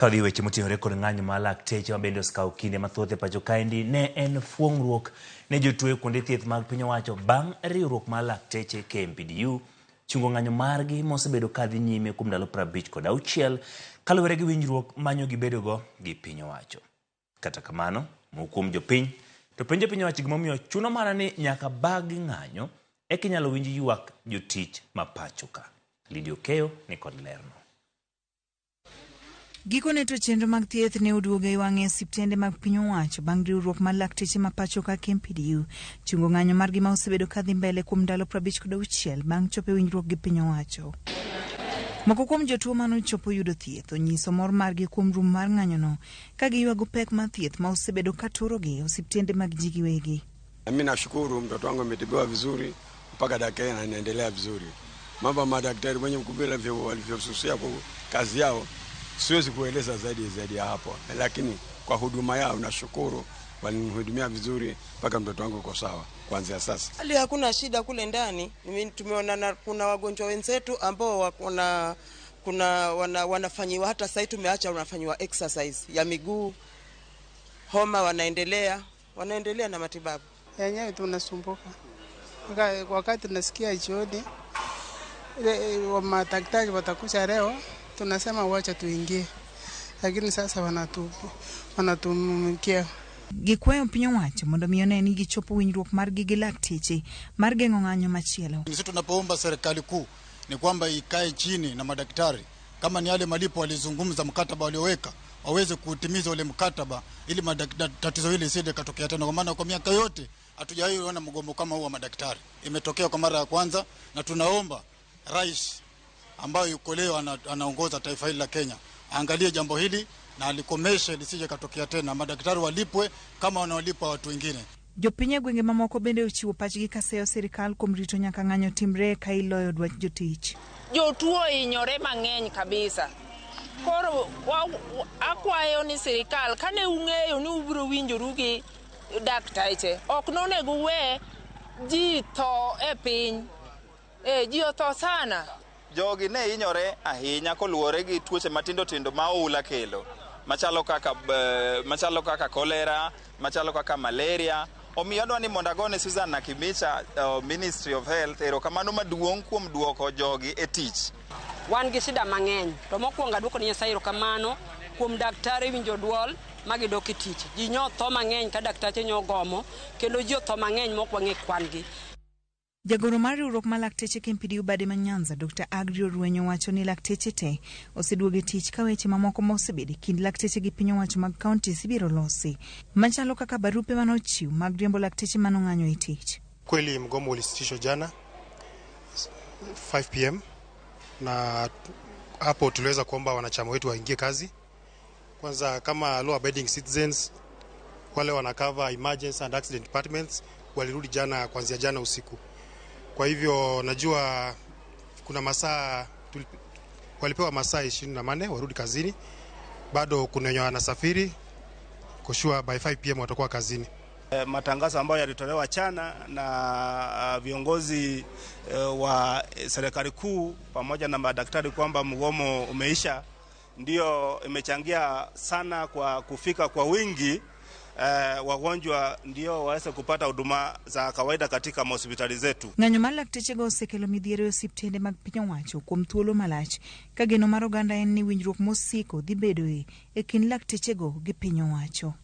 Ka wadhi e weche motenore kod ng'anyo mar lakteche ma bende osekawo kinde mathoth e pacho kaendi ne en fuong'ruok ne jotuo e kuonde thieth mag piny owacho bang' riwruok mar lakteche KMPDU chungo ng'anyo margi mosebedo ka dhi nyime kuom ndalo 56 kaluwore gi winjruok manyo gibedogo gi piny owacho. Kata kamano, moko kuom jopiny to penjo piny owacho gimomiyo chuno mana ni nyaka bag ng'anyo eka inyalo winj ywak jotich ma pacho ka. Lydia Okeyo ni kod lerno. Gikone to chenro mag thieth ne oduogo e wang'e osiptende mag piny owacho bang' riwruok mar lakteche ma pacho ka KMPDU chungo ng'anyo margi ma osebedo ka dhi mbele kuom ndalo 56 bang' chopo e winjruok gi piny owacho. Moko kuom jotuo mane ochopo yudo thieth onyiso mor margi kuom rum mar ng'anyono ka giywago pek mar thieth ma osebedo ka turogi e osiptende mag ji giwegi. Mimi nashukuru mtoto wangu ametibiwa vizuri mpaka dakika hii anaendelea vizuri. Mambo ya madaktari wenye vile walivyosusia kwa kazi yao siwezi kueleza zaidi zaidi ya hapo, lakini kwa huduma yao nashukuru, walinihudumia vizuri mpaka mtoto wangu uko sawa kuanzia sasa. Hali hakuna shida kule ndani. Tumeona kuna wagonjwa wenzetu ambao wako na kuna wana, wanafanyiwa hata sasa tumeacha wanafanyiwa exercise ya miguu, homa, wanaendelea wanaendelea na matibabu. Yenyewe tunasumbuka wakati nasikia jioni madaktari watakuja leo, tunasema wacha tuingie, lakini sasa wanatumikia. Gikwayo piny owacho mondo mi one ni gichopo winjruok margi gi lakteche mar geng'o ng'anyo machielo. Sisi tunapoomba serikali kuu ni kwamba ikae chini na madaktari, kama ni yale malipo walizungumza, mkataba walioweka waweze kutimiza ule mkataba ili tatizo hili lisije katokea tena, kwa maana kwa miaka yote hatujawahi ona mgomo kama huu wa madaktari. Imetokea kwa mara ya kwanza, na tunaomba rais ambayo yuko leo anaongoza taifa hili la Kenya aangalie jambo hili na alikomeshe lisije katokea tena. Madaktari walipwe kama wanaolipwa watu wengine. Jopiny e gwenge mamoko bende ochiwo pachgi kaseyo sirikal kuom rito nyaka ng'anyo timre ka iloyo dwach jotich. Jotuo ohinyore mang'eny kabisa. Koro akwayo ni sirikal kane ung'eyo ni ubiro winjoru gi dakteche, ok nonego uwe ji tho e piny. E, ji otho sana. Jogi ne hinyore ahinya koluwore gi tuoche matindo tindo ma oula kelo machalo kaka, machalo kaka kolera, machalo kaka malaria. Omiyo adwa ni mondo agone Susan Nakimicha, Ministry of Health erokamano maduong' kuom duoko jogi e tich. Wan gi shida mang'eny to mokwongo aduoko ne Nyasaye erokamano kuom daktari winjo duol ma gidok e tich. Ji nyo tho mang'eny ka daktache nyo gomo kendo ji otho mang'eny mok wang'e kwan gi. Jagoro mar riwruok mar lakteche KMPDU bade ma Nyanza, Dr. Agri Oruenyo wacho ni lakteche te oseduogo e tich ka weche mamoko mosebedo e kind lakteche gi piny owacho mag counties ibiro losi machalo kaka barupe manochiw mag riembo lakteche manong'anyo e tich. Kweli mgomo ulisitishwa jana 5 p.m. na hapo tuliweza kuomba wanachama wetu waingie kazi. Kwanza kama law abiding citizens wale wana cover emergency and accident departments walirudi jana, kuanzia jana usiku. Kwa hivyo najua kuna masaa walipewa masaa 24 warudi kazini. Bado kuna wenye wanasafiri, kushua by 5 p.m. watakuwa kazini. Matangazo ambayo yalitolewa jana na viongozi wa serikali kuu pamoja na madaktari kwamba mgomo umeisha, ndio imechangia sana kwa kufika kwa wingi wagonjwa ndio waweze kupata huduma za kawaida katika hospitali zetu. Ng'anyo mar laktechego osekelo midhiero e osiptende mag piny owacho kuom thuolo malach ka geno mar oganda en ni winjruok mosiko dhi bedoe e kind laktechego gi piny owacho.